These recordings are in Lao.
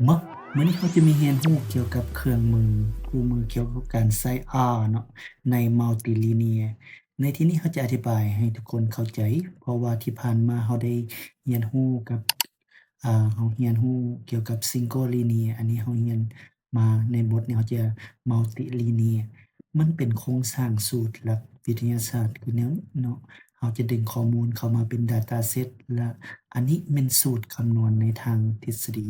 ມາ ມື້ນີ້ເຮົາຈະມາຮຽນຮູ້ກ່ຽວກັບເຄື່ອງມືຄູ່ມືກ່ຽວກັບການໃຊ້ R ເນາະ ໃນ Multilinear. ໃນທີ່ນີ້ເຮົາຈະອະທິບາຍໃຫ້ທຸກຄົນເຂົ້າໃຈ ເພາະວ່າທີ່ຜ່ານມາເຮົາໄດ້ຮຽນຮູ້ກັບ ອາ ເຮົາຮຽນຮູ້ກ່ຽວກັບ Single Linear ອັນນີ້ເຮົາຮຽນມາໃນບົດນີ້ເຮົາຈະ Multilinear ມັນເປັນໂຄງສ້າງສູດຫຼັກວິທະຍາສາດຄືແນວນີ້ເນາະ ເຮົາຈະດຶງຂໍ້ມູນເຂົ້າມາເປັນ dataset ແລະ ອັນນີ້ແມ່ນສູດຄຳນວນໃນທາງທິດສະດີ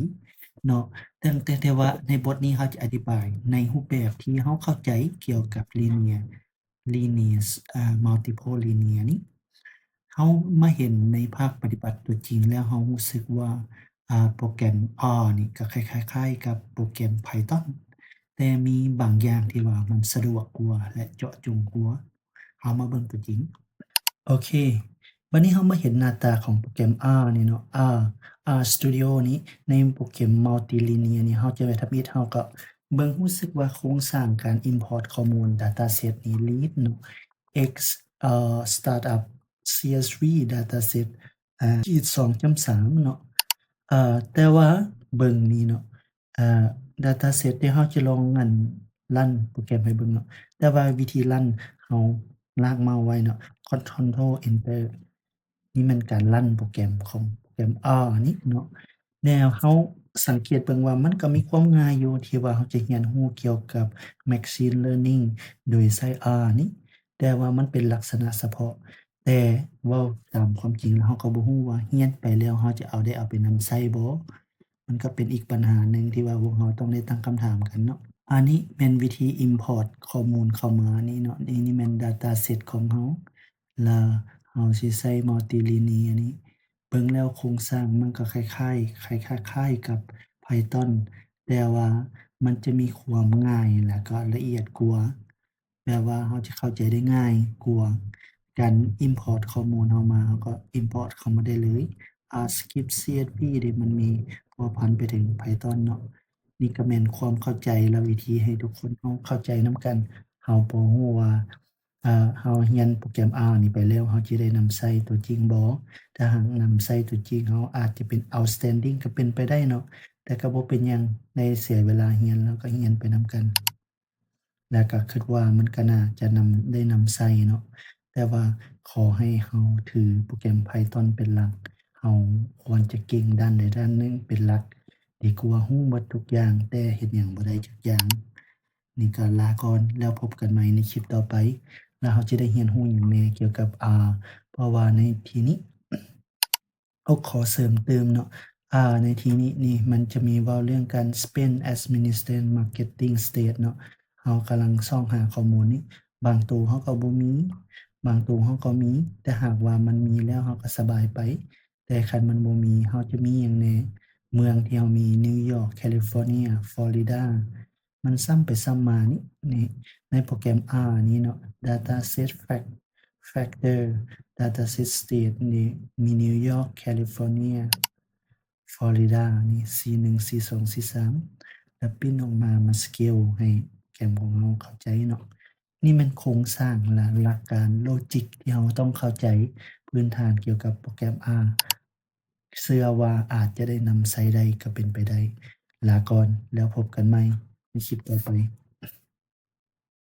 ເນາະ ແຕ່ ແຕ່ ແຕ່ວ່າໃນບົດນີ້ເຮົາຈະອະທິບາຍໃນຮູບແບບທີ່ເຮົາເຂົ້າໃຈກ່ຽວກັບ Linear Linear ອາ Multiple Linear ນີ້ ເຮົາມາເຫັນໃນພາກປະຕິບັດຕົວຈິງແລ້ວ ເຮົາຮູ້ສຶກວ່າ ອາ ໂປຣແກຣມ R ນີ້ກໍຄ້າຍໆກັບໂປຣແກຣມ Python ແຕ່ມີບາງຢ່າງທີ່ວ່າມັນສະດວກກວ່າ ແລະ ເຈາະຈົງກວ່າ. ເຮົາມາເບິ່ງຕົວຈິງ. ໂອເຄ ບັດນີ້ເຮົາມາເຫັນໜ້າຕາຂອງໂປຣແກຣມ R ນີ້ເນາະ R RStudio ນີ້ ໃນໂປຣແກຣມ Multilinear ນີ້ ເຮົາຈະໄປທຳອິດ ເຮົາກໍເບິ່ງ ຮູ້ສຶກວ່າໂຄງສ້າງການ Import ຂໍ້ມູນ Dataset ນີ້ Lead ເນາະ X ເອີ Startup CSV Dataset ອາ ຂີດສອງຈຸດສາມເນາະ ເອີ ແຕ່ວ່າເບິ່ງນີ້ເນາະ ອາ Dataset ທີ່ເຮົາຈະລອງ ອັນ ຣັນໂປຣແກຣມໃຫ້ເບິ່ງເນາະ ແຕ່ວ່າວິທີຣັນ ເຮົາລາກເມົາສ໌ໄວ້ເນາະ Control Enter ນີ້ແມ່ນການຣັນໂປຣແກຣມຂອງໂປຣແກຣມ R ນີ້ເນາະ ແນວເຮົາສັງເກດເບິ່ງວ່າມັນກໍມີຄວາມງ່າຍຢູ່ ທີ່ວ່າເຮົາຈະຮຽນຮູ້ກ່ຽວກັບ Machine Learning ໂດຍໃຊ້ R ນີ້ ແຕ່ວ່າມັນເປັນລັກສະນະສະເພາະ ແຕ່ເວົ້າຕາມຄວາມຈິງແລ້ວ ເຮົາກໍບໍ່ຮູ້ວ່າຮຽນໄປແລ້ວເຮົາຈະເອົາ ໄດ້ເອົາໄປນຳໃຊ້ບໍ່? ມັນກໍເປັນອີກບັນຫາໜຶ່ງທີ່ວ່າພວກເຮົາຕ້ອງໄດ້ຕັ້ງຄຳຖາມກັນເນາະ. ອັນນີ້ແມ່ນວິທີ Import ຂໍ້ມູນເຂົ້າມານີ້ເນາະ ນີ້ ນີ້ແມ່ນ Dataset ຂອງເຮົາ ແລ້ວເຮົາຊິໃຊ້ Multilinear ນີ້ ເບິ່ງແລ້ວໂຄງສ້າງມັນກໍຄ້າຍໆ ຄ້າຍໆກັບ Python ແຕ່ວ່າມັນຈະມີຄວາມງ່າຍ ແລ້ວກໍລະອຽດກວ່າ ແບບວ່າເຮົາຈະເຂົ້າໃຈໄດ້ງ່າຍກວ່າ ການ Import ຂໍ້ມູນເຮົາມາ ເຮົາກໍ Import ເຂົ້າມາໄດ້ເລີຍ. R Script CSV ເດ ມັນມີພົວພັນໄປເຖິງ Python ເນາະ. ນີ້ກໍແມ່ນຄວາມເຂົ້າໃຈ ແລະ ວິທີໃຫ້ທຸກຄົນເຮົາເຂົ້າໃຈນຳກັນ. ເຮົາບໍ່ຮູ້ວ່າ ເຮົາຮຽນໂປຣແກຣມ R ນີ້ໄປແລ້ວ ເຮົາຈະໄດ້ນຳໃຊ້ຕົວຈິງບໍ່? ຖ້າຫາກນຳໃຊ້ຕົວຈິງ ເຮົາອາດຈະເປັນ outstanding ກໍເປັນໄປໄດ້ເນາະ, ແຕ່ກໍບໍ່ເປັນຫຍັງ ໄດ້ເສຍເວລາຮຽນ ແລ້ວກໍຮຽນໄປນຳກັນ ແລ້ວກໍຄິດວ່າມັນກໍໜ້າຈະນຳ ໄດ້ນຳໃຊ້ເນາະ. ແຕ່ວ່າຂໍໃຫ້ເຮົາຖືໂປຣແກຣມ Python ເປັນຫຼັກ, ເຮົາຄວນຈະເກັ່ງດ້ານໃດດ້ານໜຶ່ງເປັນຫຼັກ ດີກວ່າຮູ້ໝົດທຸກຢ່າງ ແຕ່ເຮັດຫຍັງບໍ່ໄດ້ຈັກຢ່າງ. ນີ້ກໍລາກ່ອນ ແລ້ວພົບກັນໃໝ່ໃນຄລິບຕໍ່ໄປ ແລ້ວເຮົາຈະໄດ້ຮຽນຮູ້ຫຍັງແດ່ກ່ຽວກັບ R ເພາະວ່າໃນທີ່ນີ້ ໂອ້ ຂໍເສີມເຕີມເນາະ R ໃນທີ່ນີ້ນີ້ ມັນຈະມີເວົ້າເລື່ອງການ Spend Administer Marketing State ເນາະ. ເຮົາກຳລັງຊອກຫາຂໍ້ມູນນີ້ ບາງໂຕເຮົາກໍບໍ່ມີ ບາງໂຕເຮົາກໍມີ ແຕ່ຫາກວ່າມັນມີແລ້ວເຮົາກໍສະບາຍໄປ. ແຕ່ຄັນມັນບໍ່ມີ ເຮົາຈະມີຫຍັງແດ່? ເມືອງທີ່ເຮົາມີ New York, California, Florida. ມັນຊ້ຳໄປຊ້ຳມານີ້ ນີ້ ໃນໂປຣແກຣມ R ນີ້ເນາະ Dataset Fac- Factor, Dataset State ນີ້ ມີ New York, California, Florida ນີ້ ສີ່ໜຶ່ງ ສີ່ສອງ ສີ່ສາມ ແລ້ວ print ອອກມາ ມາ scale ໃຫ້ໂປຣແກຣມຂອງເຮົາເຂົ້າໃຈເນາະ. ນີ້ແມ່ນໂຄງສ້າງ ແລະ ຫຼັກການໂລຈິກທີ່ເຮົາຕ້ອງເຂົ້າໃຈພື້ນຖານກ່ຽວກັບໂປຣແກຣມ R. ເຊື່ອວ່າອາດຈະໄດ້ນຳໃຊ້ໄດ້ກໍເປັນໄປໄດ້. ລາກ່ອນ ແລ້ວພົບກັນໃໝ່ໃນຄລິບຕໍ່ໄປ.